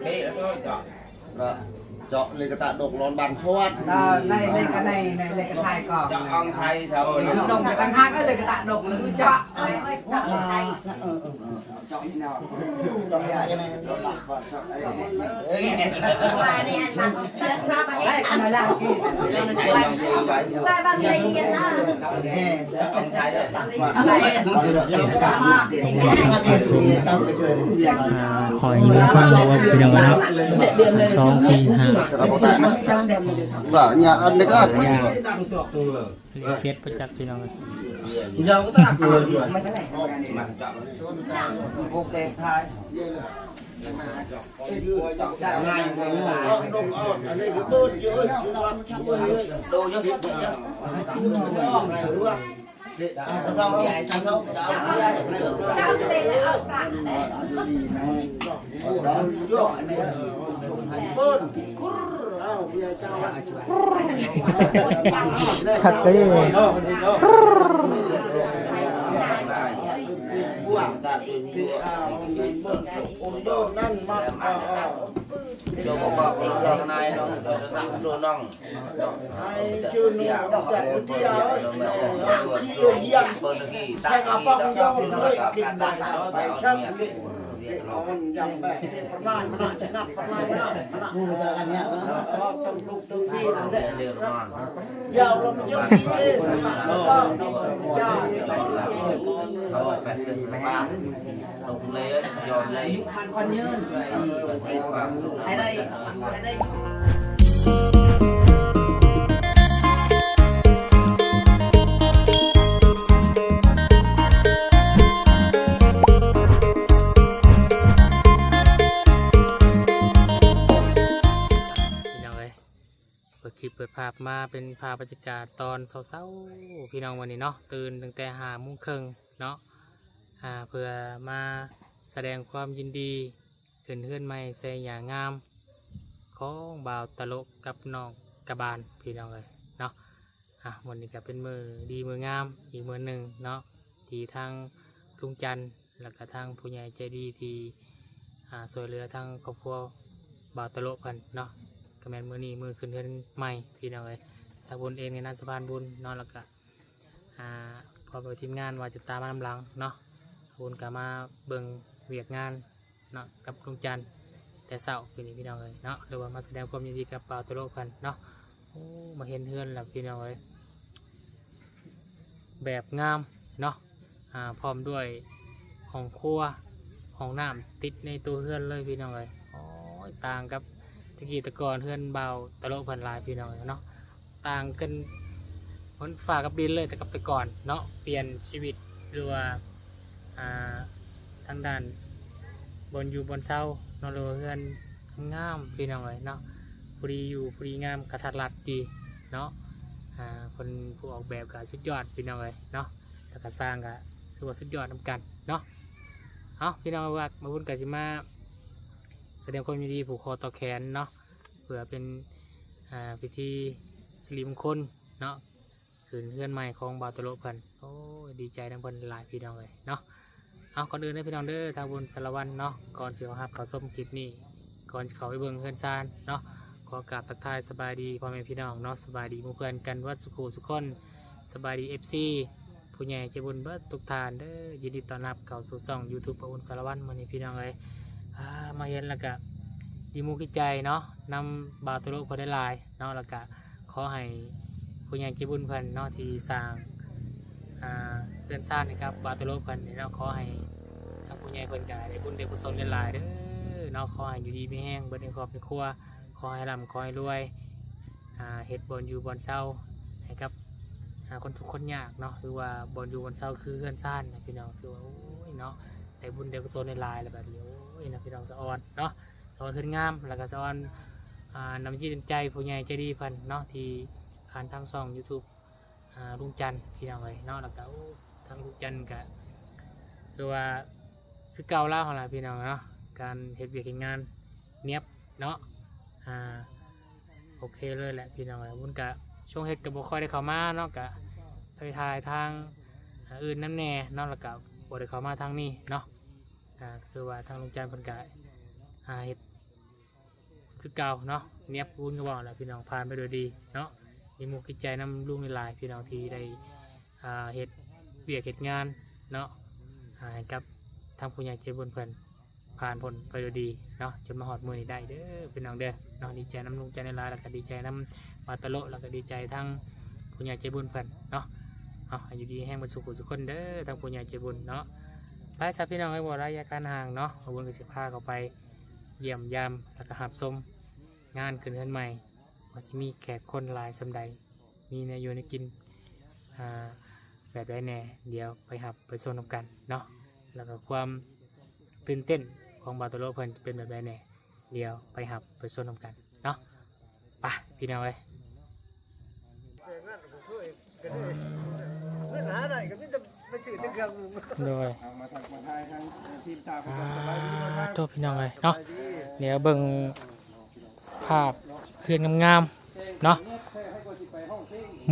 ເພະແລ້ວກໍເຈາະ ກໍເຈາະເລກະຕະດົກນອນບາງສະຫວັດ ເອີ ໃນ ໃນ ໃນ ໃນເລກະໄທກໍເຈາະອອງໄຊເຈົ້າ ດົກກະຕ່າງຫາກ ເອີ ເລກະຕະດົກ ຫຼືເຈາະ ເອີ ເອີ ເອີ ເຈາະອີກແນວ ອ່າ ຂໍໃຫ້ມີຄົນມາອວດພີ່ນ້ອງເນາະ ສອງ ສີ່ ຫ້າ ວ່າຫຍ້າອັນເລັກອັດ ເປັດປະຈັກພີ່ນ້ອງເອີຍ ໂອເຄ ຖ່າຍ ຄັກເລີຍ. ພີ່ນ້ອງເອີຍ ເປີດຄລິບເປີດພາບມາເປັນພາບບັນຍາກາດຕອນເຊົ້າໆ ພີ່ນ້ອງ ມື້ນີ້ເນາະ ຕື່ນຕັ້ງແຕ່ຫ້າໂມງເຄິ່ງເນາະ ອ່າ ເພື່ອມາສະແດງຄວາມຍິນດີຂຶ້ນເຮືອນໃໝ່ໃສ່ຫຍ້າງາມຂອງບ່າວຕະຫຼົກກັບນ້ອງກະບານ ພີ່ນ້ອງເອີຍເນາະ. ອ່າ ມື້ນີ້ກໍເປັນມື້ດີມື້ງາມອີກມື້ໜຶ່ງເນາະ ທີ່ທາງລຸງຈັນ ແລ້ວກໍທາງຜູ້ໃຫຍ່ໃຈດີທີ່ ອ່າ ຊ່ວຍເຫຼືອທາງຄອບຄົວບ່າວຕະຫຼົກເພິ່ນເນາະ ກໍແມ່ນມື້ນີ້ມື້ຂຶ້ນເຮືອນໃໝ່ ພີ່ນ້ອງເອີຍ. ທາງບຸນເອງໃນນາມສະພານບຸນເນາະ ແລ້ວກໍ ອ່າ ພ້ອມດ້ວຍທີມງານວ່າຈະຕາມມານຳຫຼັງເນາະ. ບຸນກໍມາເບິ່ງວຽກງານເນາະ ກັບລຸງຈັນແຕ່ເຊົ້າ ພີ່ນ້ອງເອີຍເນາະ ຫຼືວ່າມາສະແດງຄວາມຍິນດີກັບບ່າວຕະຫຼົກເພິ່ນເນາະ. ໂອ້ ມາເຫັນເຮືອນແລ້ວ ພີ່ນ້ອງເອີຍ ແບບງາມເນາະ ອ່າ ພ້ອມດ້ວຍຫ້ອງຄົວ ຫ້ອງນ້ຳຕິດໃນຕົວເຮືອນເລີຍ ພີ່ນ້ອງເອີຍ. ໂອ້ຍ ຕ່າງກັບແຕ່ກີ້ແຕ່ກ່ອນເຮືອນບ່າວຕະຫຼົກເພິ່ນຫຼາຍ ພີ່ນ້ອງເອີຍເນາະ. ຕ່າງກັນເໝືອນຟ້າກັບດິນເລີຍ ແຕ່ກັບແຕ່ກ່ອນເນາະ ປ່ຽນຊີວິດ ຫຼືວ່າ ອ່າ ທາງດ້ານບ່ອນຢູ່ບ່ອນເຊົາເນາະ ຫຼືວ່າເຮືອນງາມ ພີ່ນ້ອງເອີຍເນາະ. ພໍດີຢູ່ພໍດີງາມ ກະທັດລັດດີເນາະ. ອ່າ ເພິ່ນຜູ້ອອກແບບກະສຸດຍອດ ພີ່ນ້ອງເອີຍເນາະ ແລ້ວກະຊ່າງກະຖືວ່າສຸດຍອດນຳກັນເນາະ. ເອົາ ພີ່ນ້ອງ ວ່າມາບຸນກະຊິມາສະແດງຄວາມຍິນດີຜູກຄໍຕໍ່ແຂນເນາະ ເພື່ອເປັນ ອ່າ ພິທີສິລິມົງຄົນເນາະ ຂຶ້ນເຮືອນໃໝ່ຂອງບ່າວຕະຫຼົກເພິ່ນ. ໂອ້ຍ ດີໃຈນຳເພິ່ນຫຼາຍ ພີ່ນ້ອງເອີຍເນາະ. ເອົາ ກ່ອນອື່ນເດີ ພີ່ນ້ອງເດີ ທາງບຸນສາລະວັນເນາະ ກ່ອນຊິເຂົ້າຮັບເຂົ້າຊົມຄລິບນີ້ ກ່ອນຊິເຂົ້າໄປເບິ່ງເຮືອນຊານເນາະ ຂໍກາບທັກທາຍສະບາຍດີພໍ່ແມ່ພີ່ນ້ອງເນາະ ສະບາຍດີໝູ່ເພື່ອນກັນເບິດສູ່ຄູ່ສູ່ຄົນ ສະບາຍດີ ເອັຟຊີ ຜູ້ໃຫຍ່ໃຈບຸນເບິດທຸກທ່ານເດີ. ຍິນດີຕ້ອນຮັບເຂົ້າສູ່ຊ່ອງຢູທູບ ປະອຸ່ນສາລະວັນ. ມື້ນີ້ ພີ່ນ້ອງເອີຍ ອ່າ ມາເຫັນແລ້ວກະດີມຸກດີໃຈເນາະ ນຳບ່າວຕະຫຼົກເພິ່ນຫຼາຍໆເນາະ ແລ້ວກະ ຂໍໃຫ້ຜູ້ໃຫຍ່ໃຈບຸນເພິ່ນເນາະ ທີ່ສ້າງ ອ່າ ເຮືອນຊານໃຫ້ກັບບ່າວຕະຫຼົກເພິ່ນນີ້ເນາະ ຂໍໃຫ້ທາງຜູ້ໃຫຍ່ເພິ່ນກະໄດ້ບຸນໄດ້ກຸສົນຫຼາຍໆເດີເນາະ. ຂໍໃຫ້ຢູ່ດີມີແຮງເບິດໃນຄອບໃນຄົວ ຂໍໃຫ້ລ່ຳ ຂໍໃຫ້ລວຍ ອ່າ ເຮັດບ່ອນຢູ່ບ່ອນເຊົາໃຫ້ກັບ ອ່າ ຄົນທຸກຄົນຍາກເນາະ ຫຼືວ່າບ່ອນຢູ່ບ່ອນເຊົາຄືເຮືອນຊານນະ ພີ່ນ້ອງ. ຖືວ່າ ໂອ້ຍ ເນາະ ໄດ້ບຸນໄດ້ກຸສົນຫຼາຍໆ ແລ້ວບາດນີ້ ໂອ້ຍ ເນາະ ພີ່ນ້ອງ ສະອອນເນາະ ສະອອນເຮືອນງາມ ແລ້ວກໍສະອອນ ອ່າ ນ້ຳຈິດນ້ຳໃຈຜູ້ໃຫຍ່ໃຈດີເພິ່ນເນາະ ທີ່ຜ່ານທາງຊ່ອງຢູທູບ ອ່າ ລຸງຈັນ ພີ່ນ້ອງເອີຍເນາະ. ແລ້ວກໍ ໂອ້ ທາງລຸງຈັນກໍຄືວ່າຄືເກົ່າລາວຫັ້ນລະ ພີ່ນ້ອງເນາະ ການເຮັດວຽກເຮັດງານນຽບເນາະ. ອ່າ ໂອເຄເລີຍແຫຼະ ພີ່ນ້ອງເອີຍ. ບຸນກະຊ່ວງເຮັດກໍບໍ່ຄ່ອຍໄດ້ເຂົ້າມາເນາະ ກະໄປຖ່າຍທາງ ອ່າ ອື່ນນຳແດ່ເນາະ ແລ້ວກະບໍ່ໄດ້ເຂົ້າມາທາງນີ້ເນາະ. ອ່າ ຄືວ່າທາງລຸງຈັນເພິ່ນກະ ອ່າ ເຮັດ ຄືເກົ່າເນາະ ນຽບວຸ້ນຄືເວົ້າແຫຼະ ພີ່ນ້ອງ ຜ່ານໄປໂດຍດີເນາະ. ມີມຸກດີໃຈນຳລຸງຫຼາຍໆ ພີ່ນ້ອງ ທີ່ໄດ້ ອ່າ ເຮັດວຽກເຮັດງານເນາະ ອ່າ ໃຫ້ກັບທາງຜູ້ໃຫຍ່ໃຈບຸນເພິ່ນ ຜ່ານພົ້ນໄປໂດຍດີເນາະ ຈົນມາຮອດມື້ນີ້ໄດ້ເດີ ພີ່ນ້ອງເດີເນາະ. ດີໃຈນຳລຸງຈັນຫຼາຍໆ ແລ້ວກໍດີໃຈນຳບ່າວຕະຫຼົກ ແລ້ວກໍດີໃຈທາງຜູ້ໃຫຍ່ໃຈບຸນເພິ່ນເນາະ. ເອົາ ໃຫ້ຢູ່ດີແຮງເບິດສູ່ຜູ້ສູ່ຄົນເດີ ທາງຜູ້ໃຫຍ່ໃຈບຸນເນາະ. ໄປຊະ ພີ່ນ້ອງເອີຍ ບໍ່ໄດ້ລະຍະການຫ່າງເນາະ ບ່າວບຸນກໍຊິພາເຂົ້າໄປ ຢ້ຽມຢາມ ແລ້ວກໍຮັບຊົມງານຂຶ້ນເຮືອນໃໝ່ ວ່າຊິມີແຂກຄົນຫຼາຍສ່ຳໃດ ມີແນວຢູ່ແນວກິນ ອ່າ ແບບໃດແດ່ ດຽວໄປຮັບໄປຊົມນຳກັນເນາະ. ແລ້ວກໍຄວາມຕື່ນເຕັ້ນ ຂອງບ່າວໂຕໂລເພິ່ນເປັນແບບໃດແດ່ ດຽວໄປຮັບໄປຊົມນຳກັນເນາະ. ໄປພີ່ນ້ອງເອີຍ ເງິນຫາໄດ້ກໍມີແຕ່ໄປຊື້ແຕ່ເຄື່ອງນຸ່ງ ໂດຍ ເອົາມາທັກມາທາຍທາງທີມຊາວ ອ່າ ເພິ່ນກ່ອນ ສະບາຍດີ ໂຕພີ່ນ້ອງເອີຍເນາະ ສະບາຍດີ ດຽວເບິ່ງ ພາບເຮືອນງາມໆເນາະ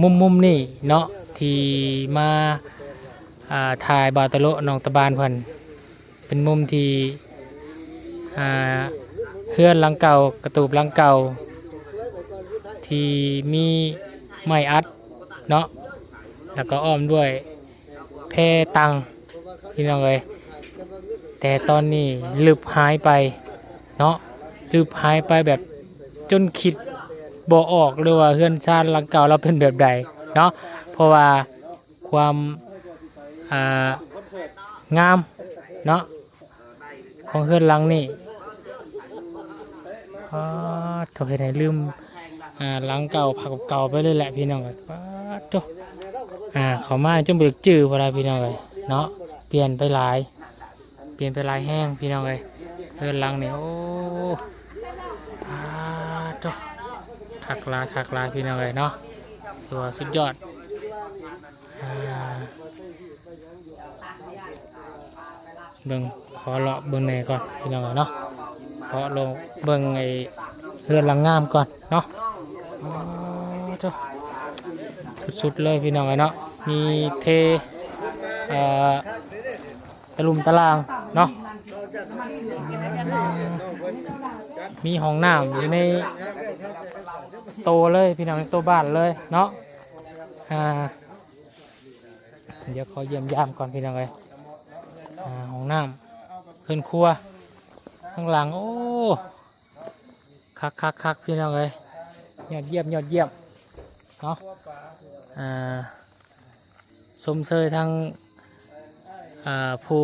ມຸມ ມຸມນີ້ເນາະ ທີ່ມາ ອ່າ ຖ່າຍບ່າວຕະໂລະນ້ອງຕາບານເພິ່ນ ເປັນມຸມທີ່ ອ່າ ເຮືອນຫຼັງເກົ່າ ກະຕູບຫຼັງເກົ່າ ທີ່ມີໄມ້ອັດເນາະ ແລ້ວກໍອ້ອມດ້ວຍ ແພຕັງ ພີ່ນ້ອງເອີຍ ແຕ່ຕອນນີ້ລຶບຫາຍໄປເນາະ ລຶບຫາຍໄປແບບຈົນຄິດບໍ່ອອກເລີຍວ່າເຮືອນຊານຫຼັງເກົ່າລາວເປັນແບບໃດເນາະ ເພາະວ່າຄວາມ ອ່າ ງາມເນາະ ຂອງເຮືອນຫຼັງນີ້ ປາດໂທ້ ເຮັດໃຫ້ລືມ ອ່າ ຫຼັງເກົ່າພາບເກົ່າໄປເລີຍແຫຼະພີ່ນ້ອງເອີຍ ປາດໂທ້ ອ່າ ເຂົ້າມາຈົນບໍ່ຢາກຈື່ພຸ້ນລະພີ່ນ້ອງເອີຍເນາະ ປ່ຽນໄປຫຼາຍ ປ່ຽນໄປຫຼາຍແຮງພີ່ນ້ອງເອີຍ ເຮືອນຫຼັງນີ້ ໂອ້ ປາດໂທ້ ຄັກຫຼາຍ ຄັກຫຼາຍພີ່ນ້ອງເອີຍເນາະ ຖືວ່າສຸດຍອດ ອ່າ ເບິ່ງ ຂໍເລາະເບິ່ງແດ່ກ່ອນພີ່ນ້ອງເອີຍເນາະ ຂໍເລາະເບິ່ງໄອ້ເຮືອນຫຼັງງາມກ່ອນເນາະ ໂອ້ໂທ້ ສຸດໆເລີຍພີ່ນ້ອງເອີຍເນາະ ມີເທ ເອີ ຕະລຸ່ມຕະລ່າງເນາະ ມີຫ້ອງນ້ຳຢູ່ໃນໂຕເລີຍພີ່ນ້ອງ ໃນໂຕບ້ານເລີຍເນາະ ອ່າ ດຽວຂໍຢ້ຽມຢາມກ່ອນພີ່ນ້ອງເອີຍ ອ່າ ຫ້ອງນ້ຳ ເຮືອນຄົວ ທາງຫຼັງ ໂອ້ ຄັກໆໆ ພີ່ນ້ອງເອີຍ ຍອດຢ້ຽມ ຍອດຢ້ຽມເນາະ ອ່າ ຊົມເຊີຍທັງ ອ່າ ຜູ້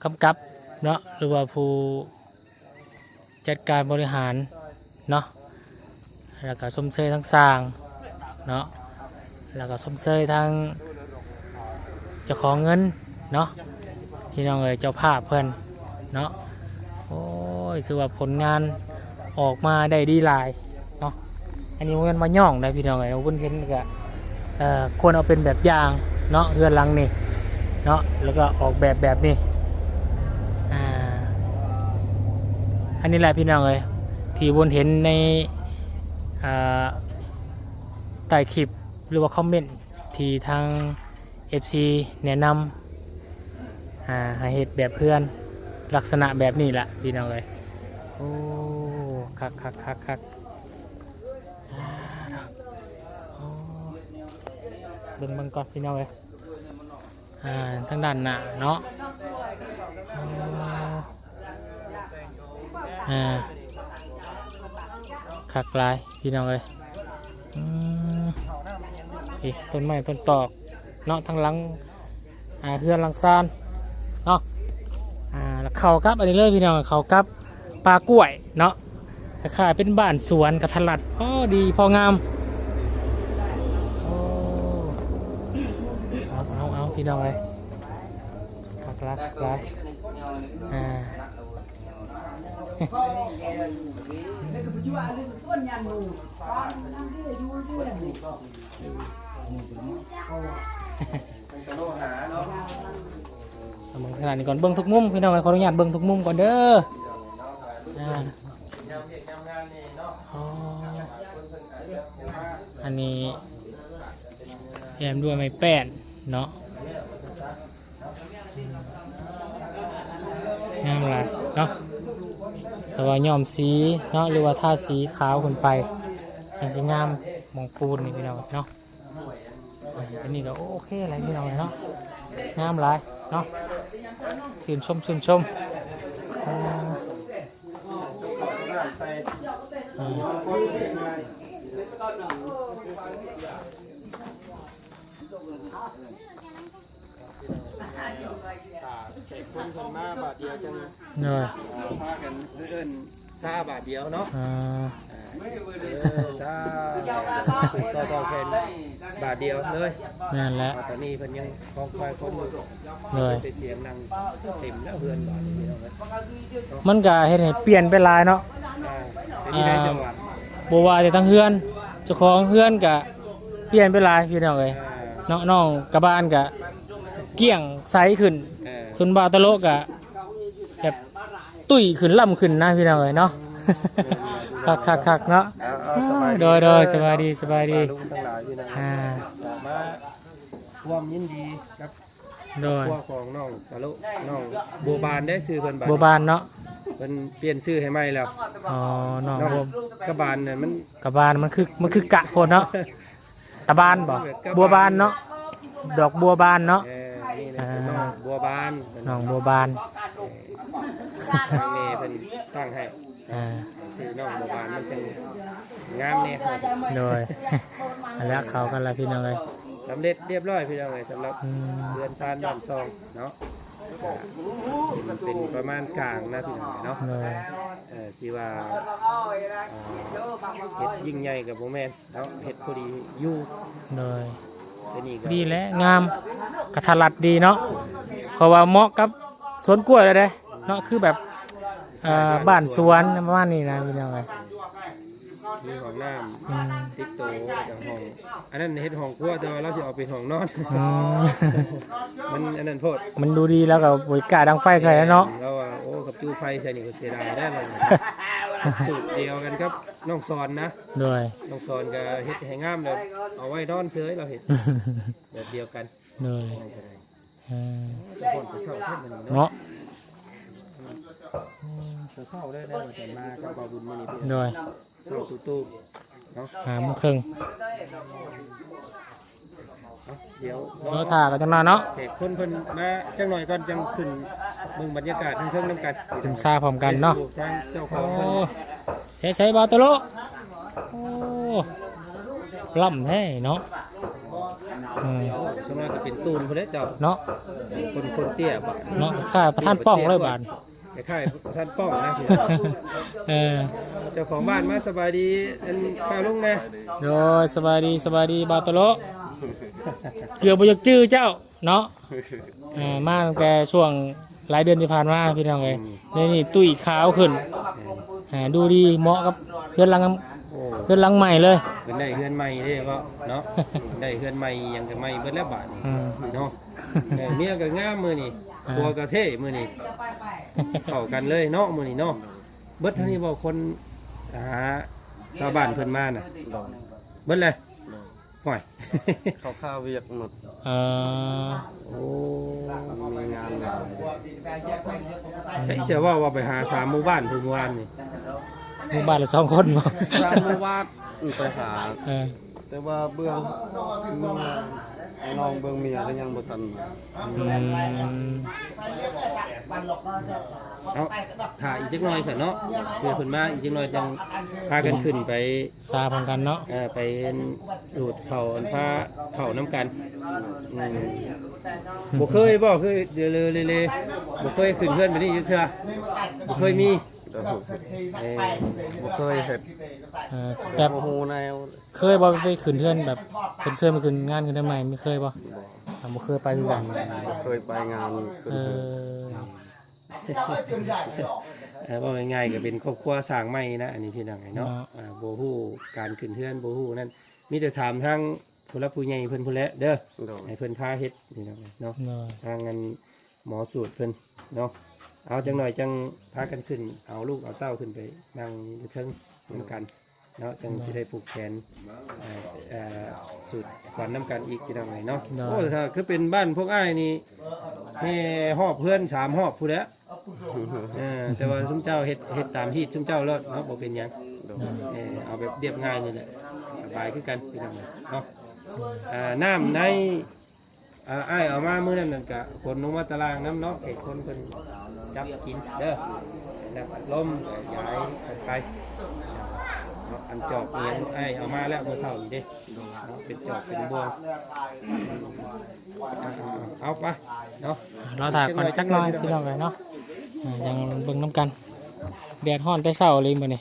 ກຳກັບເນາະ ຫຼືວ່າຜູ້ຈັດການບໍລິຫານເນາະ ແລ້ວກໍຊົມເຊີຍທັງຊ່າງເນາະ ແລ້ວກໍຊົມເຊີຍທັງເຈົ້າຂອງເງິນເນາະ ພີ່ນ້ອງເອີຍ ເຈົ້າພາບເພິ່ນເນາະ ໂອ້ຍ ຖືວ່າຜົນງານອອກມາໄດ້ດີຫຼາຍເນາະ ອັນນີ້ບໍ່ແມ່ນວ່າຍ້ອງໃດພີ່ນ້ອງເອີຍ ເພິ່ນເຫັນກໍ ເອີ ຄວນເອົາເປັນແບບຢ່າງເນາະ ເຮືອນຫຼັງນີ້ເນາະ ແລ້ວກໍອອກແບບແບບນີ້ ອ່າ ອັນນີ້ແຫຼະພີ່ນ້ອງເອີຍ ທີ່ບຸນເຫັນໃນ ອ່າ ໃຕ້ຄລິບ ຫຼືວ່າຄອມເມັນ ທີ່ທາງເອັຟຊີແນະນຳ ອ່າ ໃຫ້ເຮັດແບບເຮືອນລັກສະນະແບບນີ້ລະພີ່ນ້ອງເອີຍ ໂອ້ ຄັກໆໆໆ ອ່າ ໂອ້ ເບິ່ງ ເບິ່ງກ່ອນພີ່ນ້ອງເອີຍ ອ່າ ທາງດ້ານໜ້າເນາະ ໂອ້ ອ່າ ຄັກຫຼາຍພີ່ນ້ອງເອີຍ ອືມ ນີ້ ຕົ້ນໄມ້ຕົ້ນຕອກເນາະ ທາງຫຼັງ ອ່າ ເຮືອນຫຼັງຊານເນາະ ອ່າ ແລ້ວເຂົ້າກັບອັນນີ້ເລີຍພີ່ນ້ອງ ເຂົ້າກັບປ່າກ້ວຍເນາະ ຄ້າຍໆເປັນບ້ານສວນ ກະທັດລັດ ພໍດີພໍງາມ ໂອ້ ເອົາ ເອົາ ເອົາ ພີ່ນ້ອງເອີຍ ຄັກຫຼາຍ ຄັກຫຼາຍ ອ່າ ເອົາເບິ່ງຂະໜາດນີ້ກ່ອນ ເບິ່ງທຸກມຸມ ພີ່ນ້ອງ ຂໍອະນຸຍາດເບິ່ງທຸກມຸມກ່ອນເດີ ອ່າ ອໍ ອັນນີ້ແອ້ມດ້ວຍໄມ້ແປ້ນເນາະ ງາມຫຼາຍເນາະ ແຕ່ວ່າຍ້ອມສີເນາະ ຫຼືວ່າທາສີຂາວຂຶ້ນໄປ ຈັ່ງຊິງາມ ໝ່ອງປູນນີ້ພີ່ນ້ອງເນາະ ອັນນີ້ກໍໂອເຄແຫຼະພີ່ນ້ອງເນາະ ງາມຫຼາຍເນາະ ຊື່ນຊົມ ຊື່ນຊົມ ອ່າ ຖ້າແຂກຄົນເພິ່ນມາບາດດຽວຈັ່ງ ໂດຍ ອ່າ ພາກັນເອີ້ນຊາບາດດຽວເນາະ ອ່າ ອ່າ ເອີ ສາທຸ ຕໍ່ຕໍ່ແຜ່ນບາດດຽວເລີຍ. ແມ່ນແຫຼະ ຕອນນີ້ເພິ່ນຍັງຄອງຄອຍຄົນຢູ່ ໂດຍ ແຕ່ສຽງນັ່ງເຕັມແລ້ວເຮືອນບາດນີ້ເນາະ. ມັນກະເຮັດໃຫ້ປ່ຽນໄປຫຼາຍເນາະ. ອ່າ ເປັນທີ່ໃດ ອ່າ ຈັງຫວະ ບໍ່ວ່າແຕ່ທາງເຮືອນ ເຈົ້າຂອງເຮືອນກະປ່ຽນໄປຫຼາຍ ພີ່ນ້ອງເອີຍ. ອ່າ ເນາະ ນ້ອງກະບານກະກ້ຽງໃສຂຶ້ນ. ເອີ ສ່ວນບ່າວຕະໂລກະແບບຕຸ້ຍຂຶ້ນ ລ້ຳຂຶ້ນນະ ພີ່ນ້ອງເອີຍເນາະ. ເອີ ຄັກໆໆ ເນາະ. ເອົາ ເອົາ ສະບາຍດີ ໂດຍໆ ເດີ ສະບາຍດີ ສະບາຍດີ ປ້າລຸງທັງຫຼາຍ ພີ່ນ້ອງ. ອ່າ ມາຮ່ວມຍິນດີກັບ ໂດຍ ຄອບຄົວຂອງນ້ອງຕະໂລ ນ້ອງບົວບານເດ້ ຊື່ເພິ່ນບາດ ບົວບານເນາະ. ເພິ່ນປ່ຽນຊື່ໃຫ້ໃໝ່ແລ້ວ. ອໍ ນ້ອງ ນ້ອງບົວ ກະບານນັ້ນມັນ ກະບານມັນຄື ມັນຄືກະໂພດເນາະ. ຕະບານບໍ? ກະບານ ບົວບານເນາະ ດອກບົວບານເນາະ. ເອີ ນີ້ແຫຼະ ອ່າ ນ້ອງບົວບານ ນ້ອງບົວບານ ເອີ ທາງແມ່ເພິ່ນຕັ້ງໃຫ້. ອ່າ ຊື່ນ້ອງບົວບານມັນຈັ່ງງາມແດ່. ໂດຍ ອັນລະເຂົ້າກັນລະ ພີ່ນ້ອງເອີຍ. ສຳເລັດຮຽບຮ້ອຍ ພີ່ນ້ອງເອີຍ ສຳລັບ ອືມ ເຮືອນຊານບ້ານຊ່ອງເນາະ. ກະເປັນປະມານກາງນະ ພີ່ນ້ອງເອີຍເນາະ. ໂດຍ ເອີ ຊິວ່າ ເອີ ເຮັດຍິ່ງໃຫຍ່ກະບໍ່ແມ່ນເນາະ ເຮັດພໍດີຢູ່. ໂດຍ ໂຕນີ້ກະດີແຫຼະ ງາມ ກະທະລັດດີເນາະ ເພາະວ່າເໝາະກັບ ສວນກ້ວຍແລ້ວເດ້ເນາະ ຄືແບບ ເອີ ບ້ານສວນປະມານນີ້ນະ ພີ່ນ້ອງເອີຍ. ມີຫ້ອງນ້ຳ ອືມ ຕິດໂຕ ແລ້ວກະຫ້ອງ ອັນນັ້ນເຮັດຫ້ອງຄົວ ແຕ່ວ່າລາວຊິເອົາເປັນຫ້ອງນອນ. ອືມ ມັນອັນນັ້ນໂພດ ມັນດູດີ ແລ້ວກະບໍ່ກ້າດັງໄຟໃສ່ແລ້ວເນາະ. ແມ່ນ ລາວວ່າ ໂອ້ ຄັນຈູ່ໄຟໃສ່ນີ້ກະເສຍດາຍແດ່. ສູດດຽວກັນກັບນ້ອງສອນນະ. ໂດຍ ນ້ອງສອນກະເຮັດໃຫ້ງາມແລ້ວ ເອົາໄວ້ນອນເສີຍ ລາວເຮັດແບບດຽວກັນ. ໂດຍ ເອີ ເນາະ ເຊົ້າໆເລີຍ ອືມ ເຊົ້າໆເລີຍ ມາກັບບ່າວບຸນມື້ນີ້. ໂດຍ ເຊົ້າຕູ້ໆເນາະ ຫ້າໂມງເຄິ່ງ. ເອົາ ດຽວລໍຖ້າກັນຈັກໜ້ອຍເນາະ ແຂກຄົນເພິ່ນມາຈັກໜ້ອຍກ່ອນ ຈັ່ງຂຶ້ນເບິ່ງບັນຍາກາດທາງເທິງນຳກັນ ຂຶ້ນຊາພ້ອມກັນເນາະ. ທາງເຈົ້າຂອງເພິ່ນ ໂອ້ ໃສໆ ບ່າວຕະໂລ. ໂອ້ ລ້ຳແທ້ເນາະ. ເອີ ສ່ວນມາກກະເປັນຕູນພຸ້ນແຫຼະເຈົ້າເນາະ. ຄົນ ຄົນເຕ້ຍບາດເນາະ ຄ້າຍໆ ປະທານປ້ອງເລີຍບາດ ຄ້າຍໆ ປະທານປ້ອງນະ. ເອີ ເຈົ້າຂອງບ້ານມາ ສະບາຍດີ ອັນ ປ້າລຸງແດ່. ໂດຍ ສະບາຍດີ ສະບາຍດີ ບ່າວຕະໂລ. ເກືອບບໍ່ຢາກຈື່ເຈົ້າເນາະ. ເອີ ມາຕັ້ງແຕ່ຊ່ວງ ຫຼາຍເດືອນທີ່ຜ່ານມາ ພີ່ນ້ອງເອີຍ. ອືມ ດຽວນີ້ຕຸ້ຍຂາວຂຶ້ນ ເອີ ອ່າ ດູດີ ເໝາະກັບເຮືອນຫຼັງ ໂອ້ ເຮືອນຫຼັງໃໝ່ເລີຍ. ເພິ່ນໄດ້ເຮືອນໃໝ່ເດ້ເນາະ ໄດ້ເຮືອນໃໝ່ຫຍັງກະໃໝ່ເບິດແລ້ວບາດນີ້ ອືມ ເນາະ. ເອີ ເມຍກະງາມມື້ນີ້ ອ່າ ຜົວກະເທ່ມື້ນີ້ ເຂົ້າກັນເລີຍເນາະມື້ນີ້ເນາະ. ເບິດເທົ່ານີ້ບໍ່ ຄົນຫາຊາວບ້ານເພິ່ນມານະ? ໂດຍ ເບິດແລ້ວ. ໂດຍ ຫ້ວຍ ເຂົາຄາວຽກໝົດ. ເອີ ໂອ້ ມີງານຫຼາຍ. ໃສ ເຊື່ອວ່າ ວ່າໄປຫາສາມໝູ່ບ້ານພຸ້ນ ມື້ວານນີ້. ໝູ່ບ້ານລະສອງຄົນບໍ່? ສາມໝູ່ບ້ານໄປຫາ. ເອີ ແຕ່ວ່າເບື້ອງ ເມືອງ ນ້ອງເບື້ອງເມຍກະຍັງບໍ່ທັນມາ. ອືມ ເອົາ ຖ້າອີກຈັກໜ້ອຍຊັ້ນເນາະ ເພື່ອເພິ່ນມາອີກຈັກໜ້ອຍ ຈັ່ງພາກັນຂຶ້ນໄປ ຊາພ້ອມກັນເນາະ. ເອີ ໄປສູດເຂົ້າ ອັນ ພາເຂົ້ານຳກັນ. ອືມ ບໍ່ເຄີຍບໍ່? ຄືເລໆ ບໍ່ເຄີຍຂຶ້ນເຮືອນແບບນີ້ຈັກເທື່ອ? ບໍ່ເຄີຍມີ. ເອີ ບໍ່ເຄີຍເຮັດ. ເອີ ແບບ ແບບບໍ່ຮູ້ແນວ. ເຄີຍບໍ່ໄປຂຶ້ນເຮືອນ ແບບເພິ່ນເຊີນມາຂຶ້ນງານຂຶ້ນເຮືອນໃໝ່ ມີເຄີຍບໍ່? ບໍ່ ອ່າ ບໍ່ເຄີຍໄປຄືກັນ. ບໍ່ເຄີຍໄປງານຂຶ້ນເຮືອນ. ເອີ ເອີ ເວົ້າງ່າຍໆ ກະເປັນຄອບຄົວສ້າງໃໝ່ນະ ອັນນີ້ພີ່ນ້ອງເນາະ. ເນາະ ອ່າ ບໍ່ຮູ້ການຂຶ້ນເຮືອນ ບໍ່ຮູ້ນັ້ນ ມີແຕ່ຖາມທາງຜູ້ຫຼັກຜູ້ໃຫຍ່ເພິ່ນພຸ້ນແຫຼະເດີ. ໂດຍ ໃຫ້ເພິ່ນພາເຮັດພີ່ນ້ອງເນາະ. ໂດຍ ທາງອັນ ໝໍສູດເພິ່ນເນາະ. ເອົາ ຈັກໜ້ອຍຈັ່ງພາກັນຂຶ້ນ ເອົາລູກເອົາເຕົ້າຂຶ້ນໄປນັ່ງຢູ່ເທິງນຳກັນເນາະ ຈັ່ງຊິໄດ້ຜູກແຂນ ເອີ ເອີ ສູດຂວັນນຳກັນອີກພີ່ນ້ອງເອີຍເນາະ. ໂດຍ ໂອ້ ຖ້າຄືເປັນບ້ານພວກອ້າຍນີ້ ແຫ່ຮອບເຮືອນສາມຮອບພຸ້ນແຫຼະ. ເອີ ແຕ່ວ່າຊຸມເຈົ້າເຮັດ ເຮັດຕາມຮີດຊຸມເຈົ້າໂລດເນາະ ບໍ່ເປັນຫຍັງ. ໂດຍ ເອີ ເອົາແບບລຽບງ່າຍນີ້ແຫຼະ ສະບາຍຄືກັນພີ່ນ້ອງເນາະ. ອ່າ ນ້ຳໃນ ອ່າ ອ້າຍເອົາມາມື້ນັ້ນນັ້ນກະຝົນລົງມາຕາລ່າງນຳເນາະ ໃຫ້ຄົນເພິ່ນຈັບກິນເດີ ນ້ຳອັດລົມກະຢາຍກັນໄປເນາະ. ອັນຈອກອີຫຍັງອ້າຍເອົາມາແລ້ວມື້ເຊົ້ານີ້ເດ້ເນາະ ເປັນຈອກເປັນບ່ວງ. ເອົາໄປເນາະ ລໍຖ້າກ່ອນຈັກໜ້ອຍພີ່ນ້ອງເອີຍເນາະ. ອ່າ ຍັງເບິ່ງນຳກັນ ແດດຮ້ອນແຕ່ເຊົ້າເລີຍມື້ນີ້.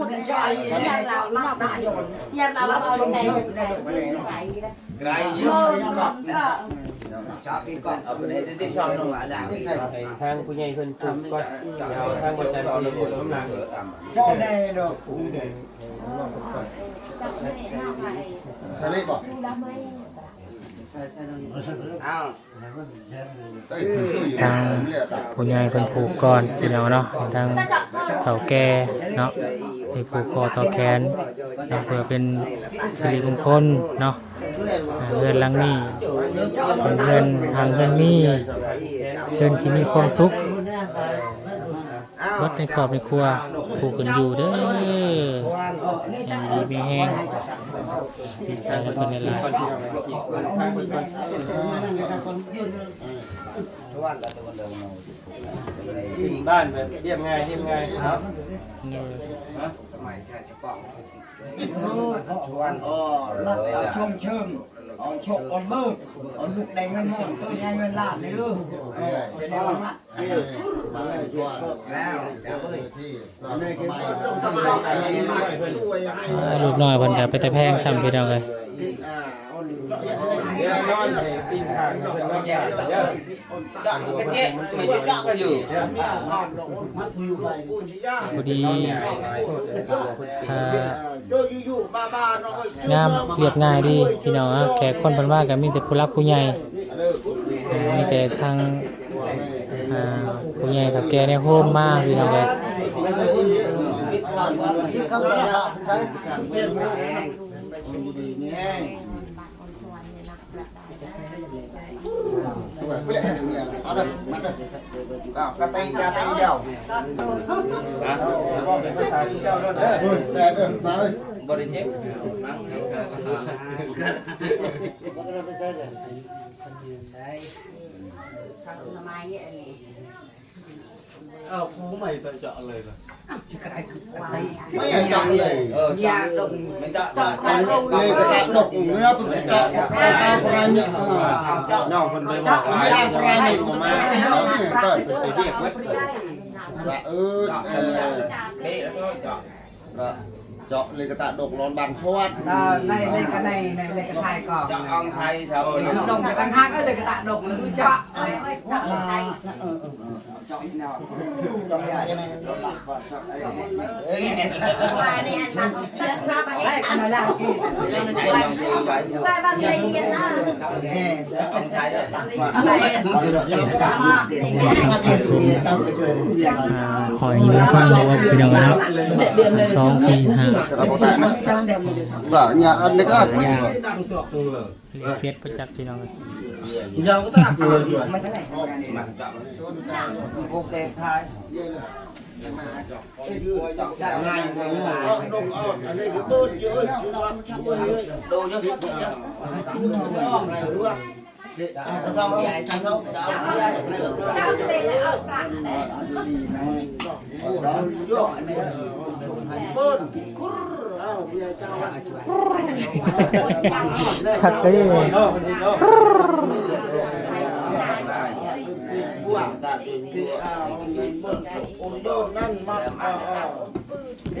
ດໃຈ ຢາກເລົ່າເນາະ ຢາກເລົ່າເອົາແຕ່ໄກ ໄກຢູ່ ເອີ ເອົາໄປໃຫ້ຕິດຊ່ອງໜຶ່ງ ໃຫ້ທາງຜູ້ໃຫຍ່ເພິ່ນປູກກ່ອນ ດຽວທາງພະອາຈານຊິລົງນາງ ເຈົ້າແນ່ເນາະ ໃສ່ເລີຍບໍ່? ເອົາ ທາງຜູ້ໃຫຍ່ເພິ່ນຜູກກ່ອນ ພີ່ນ້ອງເນາະ ທາງເຖົ້າແກ່ເນາະ ໄດ້ຜູກຄໍຕໍ່ແຂນເນາະ ເພື່ອເປັນສິລິມົງຄົນເນາະ. ອ່າ ເຮືອນຫຼັງນີ້ເປັນເຮືອນຮັ່ງເຮືອນມີ ເຮືອນທີ່ມີຄວາມສຸກ ເບິດໃນຄອບໃນຄົວ ຜູ້ເພິ່ນຢູ່ເດີ ໃຫ້ຢູ່ດີມີແຮງ ດີໃຈນຳເພິ່ນຫຼາຍໆ ບ້ານແບບລຽບງ່າຍ ລຽບງ່າຍ ໂດຍ ເອົາຊົມເຊີງ ເອົາໂຊກເອົາເບີດ ເອົາລູກໄດ້ເງິນໝົດ ໂຕໃຫຍ່ເງິນລ້ານເດີ ເອີ ເປັນແນວນັ້ນ ອ່າ ລູກນ້ອຍເພິ່ນກໍເປັນຕາແພງຊ້ຳ ພີ່ນ້ອງເອີຍ ພໍດີ ອ່າ ງາມລຽບງ່າຍດີພີ່ນ້ອງເອີຍ ແຂກຄົນເພິ່ນມາກໍມີແຕ່ຜູ້ຫຼັກຜູ້ໃຫຍ່ ອ່າ ມີແຕ່ທາງ ອ່າ ຜູ້ໃຫຍ່ເຖົ້າແກ່ໃນໂຮມມາພີ່ນ້ອງເອີຍ ເອົາ ກະຕີ ກະຕີດຽວ ບໍ່ໄດ້ເຈັບ ເອົາ ຜູ້ໃໝ່ຈະເຈາະເລີຍລະ ເອີ ເຈາະເລີຍ ເຈາະເລີຍ ເລີຍກະຕະດົກ ເລີຍກະຕະດົກ ເອົາປານນີ້ ນ້ອງເພິ່ນໄປບອກ ເອົາປານນີ້ ເອີ ເອີ ເອີ ກະເຈາະເລີຍກະຕະດົກ ລອນບາງຊວດ ໃນ ໃນກະ ໃນ ໃນກະຖ່າຍກ້ອງ ເຈາະອອງໄຊ ເຈົ້າ ດົງກະຕ່າງຫາກ ເອີ ເລີຍກະຕະດົກ ເລີຍກະເຈາະ ເອີ ເອີ ເອີ ເຈາະອີກແນວ ເຈາະອີກແນວ ເອີ ເອີ ອັນນັ້ນ ເອີ ອັນນັ້ນ ຂໍໃຫ້ມີເງິນເຂົ້າເນາະພີ່ນ້ອງເນາະ ສອງ ສີ່ ຫ້າ ເປັດປະຈັກພີ່ນ້ອງເອີຍ ຄັກເລີຍ ໂດນນັ້ນມາ ເອີ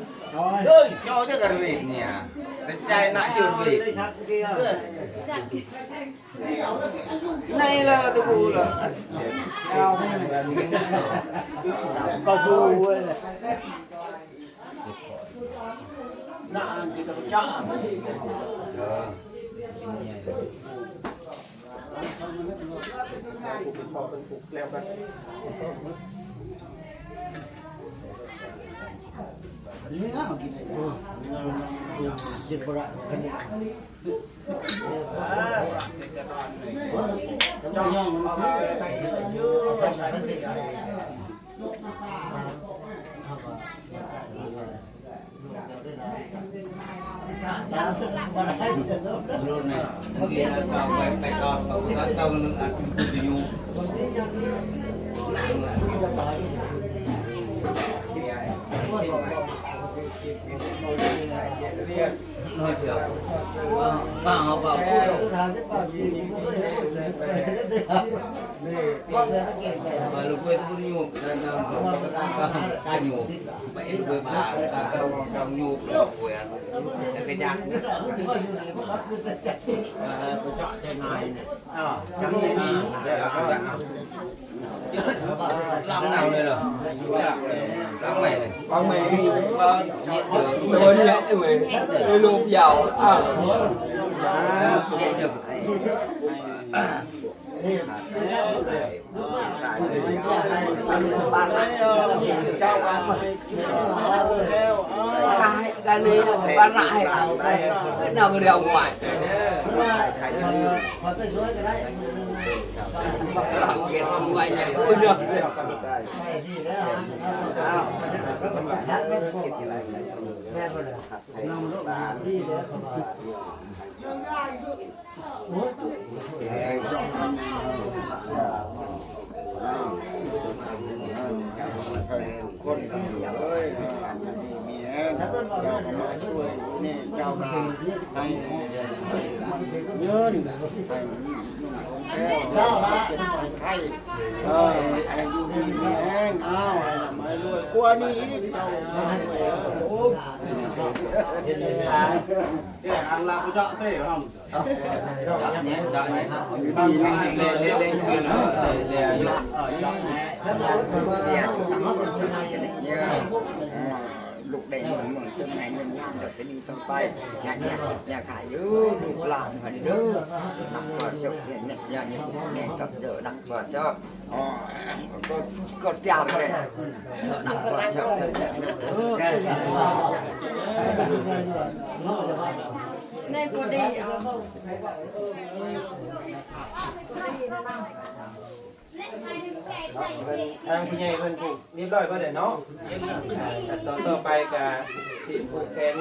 Ơi, cho chứ cái việc nè. Cái chai nãy chưa việc. Này là tôi cũng là. Có vui vui. Nãy ăn thì tao chả.ທາງຜູ້ໃຫຍ່ເພິ່ນຜູກຮຽບຮ້ອຍບໍ່ໄດ້ເນາະ. ຂັ້ນຕອນຕໍ່ໄປກະຊິຜູກແຂນ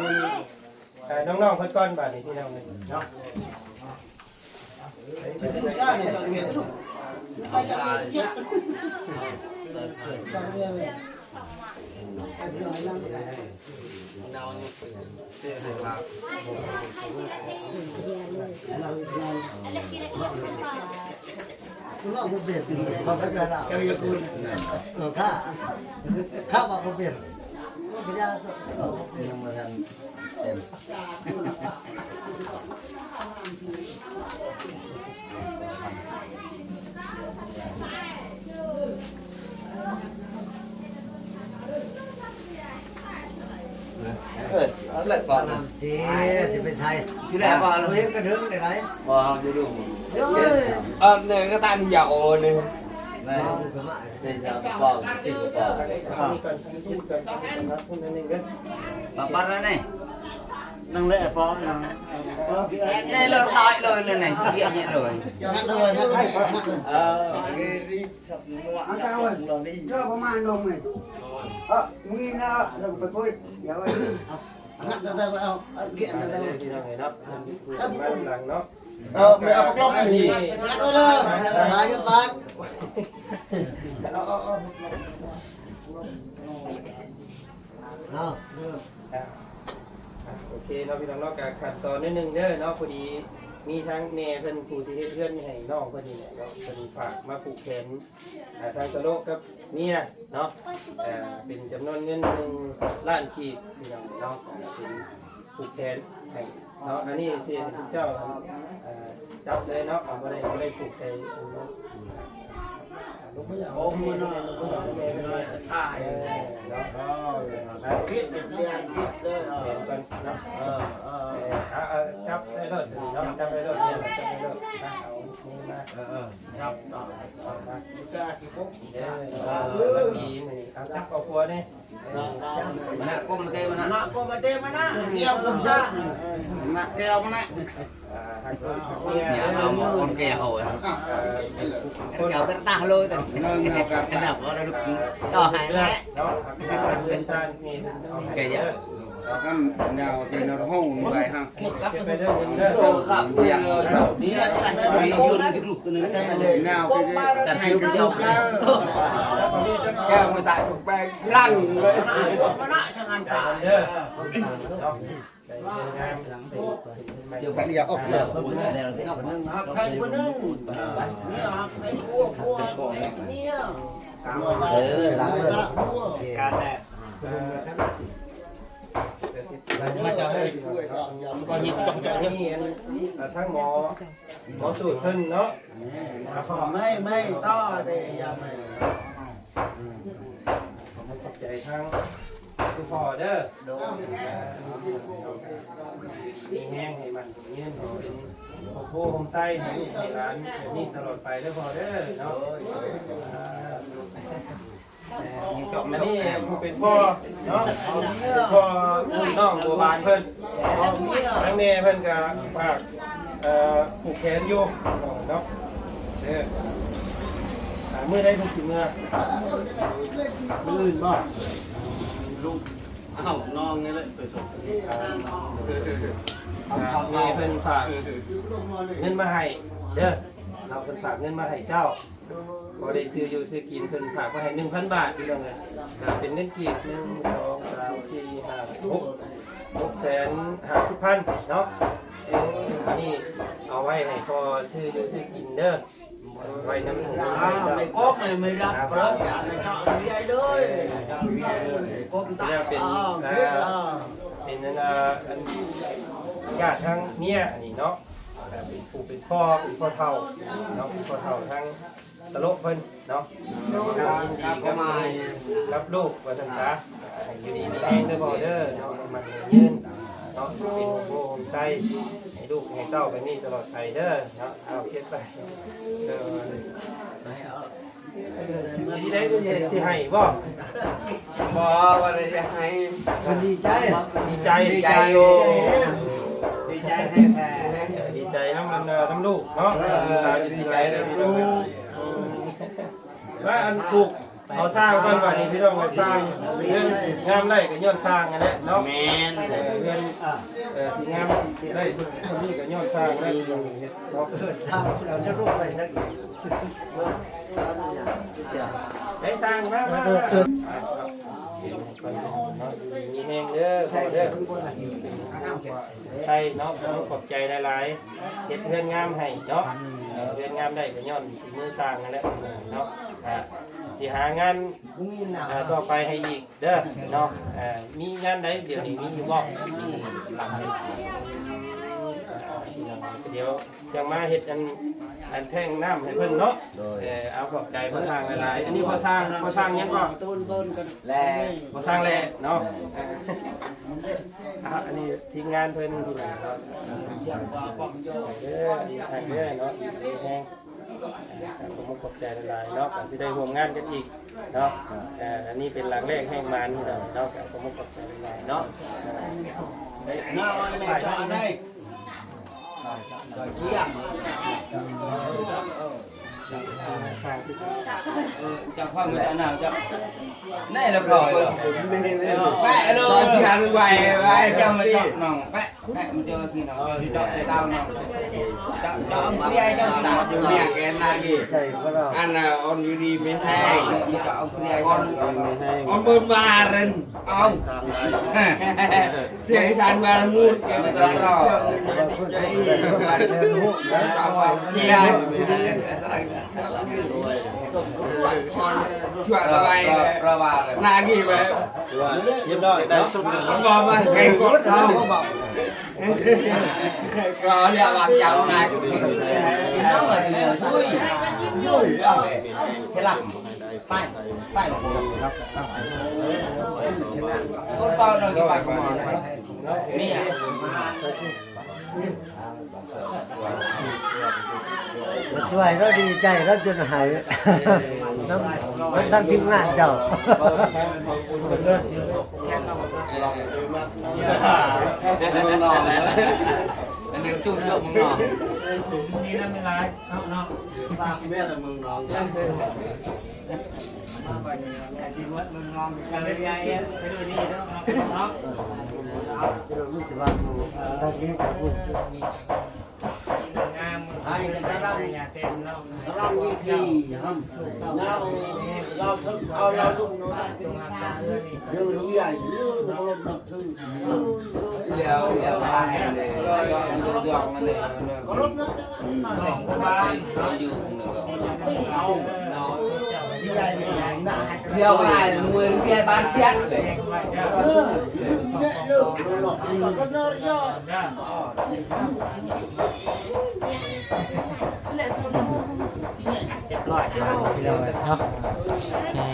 ເອີ ນ້ອງໆເພິ່ນກ່ອນບາດນີ້ ພີ່ນ້ອງເອີຍເນາະ. ເວົ້າບໍ່ເປັນພາສາລາວ ເອີ ຂ້າ ຂ້າເວົ້າບໍ່ເປັນ ຍັງບໍ່ທັນເປັນ. ເອີ ເອົາແຫຼະ ປານນັ້ນ ເອີ ຊິໄປໃສ ຢູ່ແລ້ວ ບໍ່ເຫັນກະເທິງໄດ້ໃດ ບໍ່ເຮົາຢູ່ດູ ເອີຍ ເອີ ເນີກະຕານຢາໂອນີ້ ແມ່ນ ເປັນຊາວປອງ ຕິດປອງ ປາປານນັ້ນນີ້ ນັ່ງແຫຼະ ປອງ ນັ່ງ ໃນລົດໄປເລີຍ ໃນສຽເຍເລີຍ ເອີ. ເອີ ປະມານລົງນີ້ ເອີ ມື້ນີ້ລະ ເຮົາໄປຄຸຍ ດຽວ ນັບຕັ້ງແຕ່ເອົາ ເອົາກຽນຕັ້ງແຕ່ ພີ່ນ້ອງເອີຍເນາະ ເອົາ ເອົາປະກອບອັນນີ້ ມາຢູ່ບ້ານ ເອົາ ເອົາ ເອົາ ເອົາ ໂອເຄເນາະ ພີ່ນ້ອງເນາະ ກະຂັ້ນຕອນໜ້ອຍໜຶ່ງເດີເນາະ ພໍດີ ມີທັງແມ່ເພິ່ນຜູ້ທີ່ເຮັດເຮືອນໃຫ້ນ້ອງເພິ່ນນີ້ແຫຼະເນາະ ເພິ່ນຝາກມາຜູກແຂນ ອ່າ ທາງຕະໂລະກັບເມຍເນາະ ເປັນຈຳນວນເງິນໜຶ່ງລ້ານກີບ ພີ່ນ້ອງເນາະ ເປັນຜູກແຂນໃຫ້ເນາະ ອັນນີ້ຊິໃຫ້ເຈົ້າ ເອີ ຈັບເລີຍເນາະ ບໍ່ໄດ້ ບໍ່ໄດ້ຜູກໃສ່ອັນ ໂອ້ ມື້ໜ້ອຍ ເອີ ເນາະ ເອີ ຄິດເປັນເລື່ອງຄິດເລີຍ ເອີ ເອີ ເອີ ເອີ ເອີ ເອີ ຈັບໄດ້ໂລດເນາະ ຈັບໄດ້ໂລດ ຈັບໄດ້ໂລດ ເອົາມືມາ ເອີ ເອີ ຈັບ ເອີ ຈັບເອົາຜົວນີ້ ເອົາຈັບເອົາຜົວນີ້ ນະ ກົມມາເຕມານະ ນະ ກົມມາເຕມານະ ດຽວກົມຊາ ນະ ແກ້ວມານະ ເອົາຄົນແກ່ເຮົາ ເອີ ແກ້ວກະຕາໂລຍ ນະ ບໍ່ໄດ້ລຸກ ຕໍ່ໃຫ້ແລ້ວ ແກ່ຍະ ກັນຍາວເປັນໂຮງໄປຫາ ເກັບໄປເດີ ເກັບໄປເດີ ນາວໄປເດີ ໃຫ້ກະຈຸກແລ້ວ ແກ້ວມາຕາຍ ແປງລັງເລີຍ ເດີ ເນາະ ໄປເຮັດງານ ດຽວໄປເລີຍ ອອກແລ້ວ ຄົນໜຶ່ງຮັກໃຜຄົນໜຶ່ງ ເມຍຮັກໃຜຜົວ ຜົວຮັກເມຍ ເອີ ການແຫຼະ ມາເຈົ້າເອີຍ ກໍຍິງຈ້ອງເຈົ້າເດີ ທາງໝໍ ໝໍສູດເພິ່ນເນາະ ແມ່ນ ແມ່ນ ຕໍ່ເດ ຢ່າແມ່ນ ຂອບໃຈທາງ ຄຸນພໍ່ເດີ ໂດຍ ມີແຮງໃຫ້ໝັ້ນໃຫ້ຍືນ ໃຫ້ເປັນຮົ່ມໂພຮົ່ມໄຊໃຫ້ລູກໃຫ້ຫຼານແບບນີ້ຕະຫຼອດໄປເດີພໍ່ເດີເນາະ ອັນນີ້ຜູ້ເປັນພໍ່ເນາະ ເປັນພໍ່ລຸ້ນນ້ອງບົວບານເພິ່ນ ທາງແມ່ເພິ່ນກະຝາກ ເອີ ຜູກແຂນຢູ່ເນາະ ເອີ ມື້ໃດລູກຊິເມືອ? ມື້ອື່ນບໍ່? ລູກ ອ້າວ ນ້ອງນີ້ແຫຼະໄປສົ່ງ ແມ່ເພິ່ນຝາກເງິນມາໃຫ້ເດີ ເພິ່ນຝາກເງິນມາໃຫ້ເຈົ້າ ພໍໄດ້ຊື້ຢູ່ຊື້ກິນ ເພິ່ນຝາກມາໃຫ້ໜຶ່ງພັນບາດ ພີ່ນ້ອງເອີຍ ກະເປັນເງິນກີບ ໜຶ່ງ ສອງ ສາມ ສີ່ ຫ້າ ຫົກ ຫົກແສນຫ້າສິບພັນເນາະ ເອີ ອັນນີ້ເອົາໄວ້ໃຫ້ພໍ່ຊື້ຢູ່ຊື້ກິນເດີ ໄວ້ນຳ ອ້າວ ໄມ້ກົກ ໄມ້ ໄມ້ລັກ ເຈົ້າ ເຈົ້າເລີຍ ກົກຕາ ເປັນ ອ້າວ ເປັນອັນ ອັນຍາດທາງເມຍອັນນີ້ເນາະ ເປັນຜູ້ເປັນພໍ່ ເປັນພໍ່ເຖົ້າເນາະ ເປັນພໍ່ເຖົ້າທາງຕະໂລະເພິ່ນເນາະ ກະຍິນດີກັບ ກັບລູກວ່າຊັ້ນຊະ ໃຫ້ຢູ່ດີມີແຮງເດີພໍ່ເດີເນາະ ໃຫ້ໝັ້ນໃຫ້ຍືນເນາະ ເປັນໂຮງໂພໂຮມໄຊໃຫ້ລູກໃຫ້ເຕົ້າແບບນີ້ຕະຫຼອດໄປເດີເນາະ ເອົາເກັບໄວ້ ເອີ ທີ່ໃດກໍຊິໃຫ້ບໍ່? ບໍ່ ບໍ່ໄດ້ຢາກໃຫ້ ເພິ່ນດີໃຈ ດີໃຈ ດີໃຈຢູ່ ດີໃຈໃຫ້ແທ້ ດີໃຈນຳ ນຳລູກເນາະ ເອີ ດີໃຈນຳລູກ ວ່າອັນລູກ ເອົາສ້າງກ່ອນບາດນີ້ພີ່ນ້ອງເອີຍ ສ້າງເຮືອນງາມໄດ້ກໍຍ້ອນສ້າງຫັ້ນແຫຼະເນາະ ແມ່ນ ເອີ ເຮືອນ ເອີ ຊິງາມໄດ້ສ່ຳນີ້ກໍຍ້ອນສ້າງໄດ້ພີ່ນ້ອງເອີຍເນາະ ສ້າງແລ້ວຈະລົງໄປຈັກ ໄດ້ສ້າງມາ ມາ ມາ ມີແຮງເດີພໍ່ເດີ ໃຊ່ເນາະ ຂອບໃຈຫຼາຍໆ ເຮັດເຮືອນງາມໃຫ້ເນາະ ເອີ ເຮືອນງາມໄດ້ກໍຍ້ອນສີມືຊ່າງນັ້ນແຫຼະເນາະ ກະຊິຫາງານ ເອີ ຕໍ່ໄປໃຫ້ອີກເດີເນາະ ເອີ ມີງານໃດດຽວນີ້ມີຢູ່ບໍ່? ດຽວຈັ່ງມາເຮັດອັນ ອັນແທງນ້ຳໃຫ້ເພິ່ນເນາະ ໂດຍ ເອີ ເອົາຂອບໃຈພໍ່ຊ່າງຫຼາຍໆ ອັນນີ້ພໍ່ຊ່າງ ພໍ່ຊ່າງຫຍັງກໍ? ແລ ພໍ່ຊ່າງແລເນາະ ອ່າ ອັນນີ້ທີມງານເພິ່ນເນາະ ເດີ ໃຫ້ເດີເນາະ ແຮງ ອ່າ ຂອບໃຈຫຼາຍໆເນາະ ກໍຊິໄດ້ຮ່ວມງານກັນອີກເນາະ ອ່າ ອັນນີ້ເປັນຫຼັງແລກແຮງໝານເນາະ ກໍຂອບໃຈຫຼາຍໆເນາະ ນ້ອຍແມ່ຈອຍໄດ້ ຈອຍທ່ຽງ ເອີ ເຈົ້າຄວາມເປັນອານາເຈົ້າ ໃນລະຄອນ ແປະໂລດ ທີ່ຫາໄວ ໄວ ເຈົ້າມາເຈາະໜອງ ແປະ Em cho khi nào cho cho tao nào. Cho cho ông kia cho tao. Ăn là ăn đi đi mới hay. Cho ông kia. Ăn bơm ba rên. Ông. Dia isan bangun. Iya. Jual bae. Nagih bae. Iebai dah. Bawa kai kol tau. Kalau dia bang jauh naik. Selam. Pai, pai. Kau tahu nak kita kemana? Ni ya. ມາຊ່ວຍລາວດີໃຈລາວຈົນໄຫ້ ນຳ ນຳທັງທີມງານເຈົ້າ. ອັນນີ້ຈູ້ຍົກເມືອງນອກ ນີ້ນຳຫຼາຍເນາະ ເນາະ ເມືອງນອກ. ຮຽບຮ້ອຍ ພີ່ນ້ອງເອີຍເນາະ ແມ່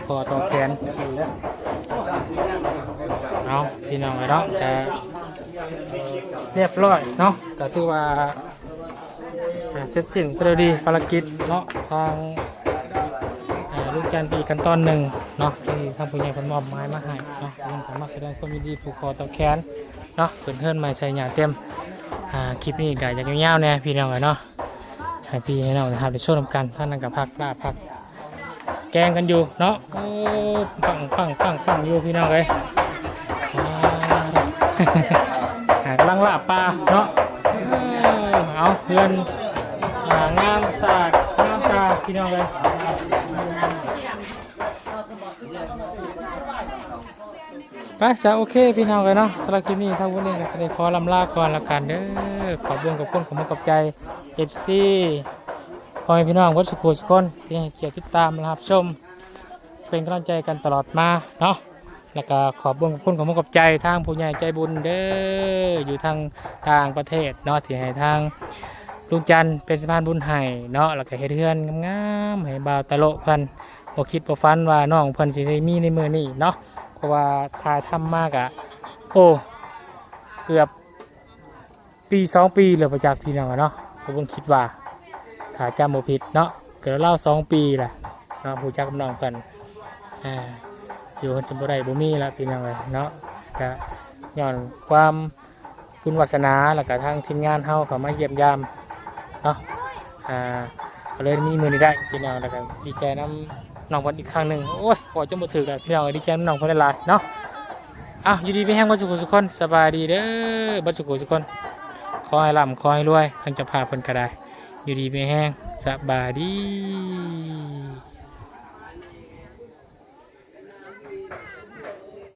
ຜູກຄໍຕໍ່ແຂນ. ເອົາ ພີ່ນ້ອງເອີຍເນາະ ກະຮຽບຮ້ອຍເນາະ ກະຖືວ່າ ອ່າ ເສັດສິ້ນໄປໂດຍດີພາລະກິດເນາະ ທາງ ອ່າ ລຸງຈັນໄປອີກຂັ້ນຕອນໜຶ່ງເນາະ ທີ່ທາງຜູ້ໃຫຍ່ເພິ່ນມອບໝາຍມາໃຫ້ເນາະ. ເພິ່ນກະມາສະແດງຄວາມຍິນດີຜູກຄໍຕໍ່ແຂນເນາະ ຂຶ້ນເຮືອນໃໝ່ໃສ່ຫຍ້າເຕັມ. ອ່າ ຄລິບນີ້ກະຢາກຍາວໆແດ່ພີ່ນ້ອງເອີຍເນາະ ໃຫ້ພີ່ໃຫ້ນ້ອງໄດ້ຮັບໄດ້ຊົມນຳກັນ. ທາງນັ້ນກະພັກລາບພັກ ແກງກັນຢູ່ເນາະ. ໂອ້ ປັງໆໆໆຢູ່ພີ່ນ້ອງເອີຍ ອ່າ ກຳລັງລາບປາເນາະ. ເອີ ເອົາ ເຮືອນ ອ່າ ງາມສະອາດງາມຕາພີ່ນ້ອງເອີຍ. ໄປຊະ ໂອເຄພີ່ນ້ອງເອີຍເນາະ ສຳລັບຄລິບນີ້ທາງບຸນເອງກະຊິໄດ້ຂໍລ່ຳລາກ່ອນລະກັນເດີ. ຂອບບຸນຂອບຄຸນ ຂອບມຸກຂອບໃຈ ເອັຟຊີ ພໍ່ແມ່ພີ່ນ້ອງເບິດສູ່ຜູ້ສູ່ຄົນທີ່ໃຫ້ກຽດຕິດຕາມ ແລະ ຮັບຊົມ ເປັນກຳລັງໃຈກັນຕະຫຼອດມາເນາະ. ແລ້ວກະຂອບບຸນຂອບຄຸນ ຂອບມຸກຂອບໃຈທາງຜູ້ໃຫຍ່ໃຈບຸນເດີ ຢູ່ທາງຕ່າງປະເທດເນາະ ທີ່ໃຫ້ທາງລຸງຈັນເປັນສະພານບຸນໃຫ້ເນາະ ແລ້ວກະເຮັດເຮືອນງາມໆໃຫ້ບ່າວຕາໂລະເພິ່ນ. ບໍ່ຄິດບໍ່ຝັນວ່ານ້ອງເພິ່ນຊິໄດ້ມີໃນມື້ນີ້ເນາະ ເພາະວ່າຖ່າຍທຳມາກະ ໂອ້ ເກືອບ ປີສອງປີແລ້ວບໍ່ຈັກພີ່ນ້ອງເນາະ. ກະບໍ່ຄິດວ່າ ຖ້າຈຳບໍ່ຜິດເນາະ ກະລາວສອງປີລະເນາະ ຮູ້ຈັກກັບນ້ອງເພິ່ນ. ອ່າ ຢູ່ເພິ່ນຊິບໍ່ໄດ້ບໍ່ມີລະພີ່ນ້ອງເອີຍເນາະ ກະຍ້ອນຄວາມບຸນວາສະໜາ ແລ້ວກະທາງທີມງານເຮົາເຂົ້າມາຢ້ຽມຢາມເນາະ. ອ່າ ກະເລີຍມີມື້ນີ້ໄດ້ພີ່ນ້ອງ ແລ້ວກະດີໃຈນຳນ້ອງເພິ່ນອີກຄັ້ງໜຶ່ງ. ໂອ້ຍ ເວົ້າຈົນບໍ່ຖືກລະພີ່ນ້ອງເອີຍ ດີໃຈນຳນ້ອງເພິ່ນຫຼາຍໆເນາະ. ເອົາ ຢູ່ດີມີແຮງເບິດສູ່ຜູ້ສູ່ຄົນ ສະບາຍດີເດີ ເບິດສູ່ຜູ້ສູ່ຄົນ ຂໍໃຫ້ລ່ຳ ຂໍໃຫ້ລວຍ ທາງເຈົ້າພາບເພິ່ນກະໄດ້ ຢູ່ດີມີແຮງ ສະບາຍດີ.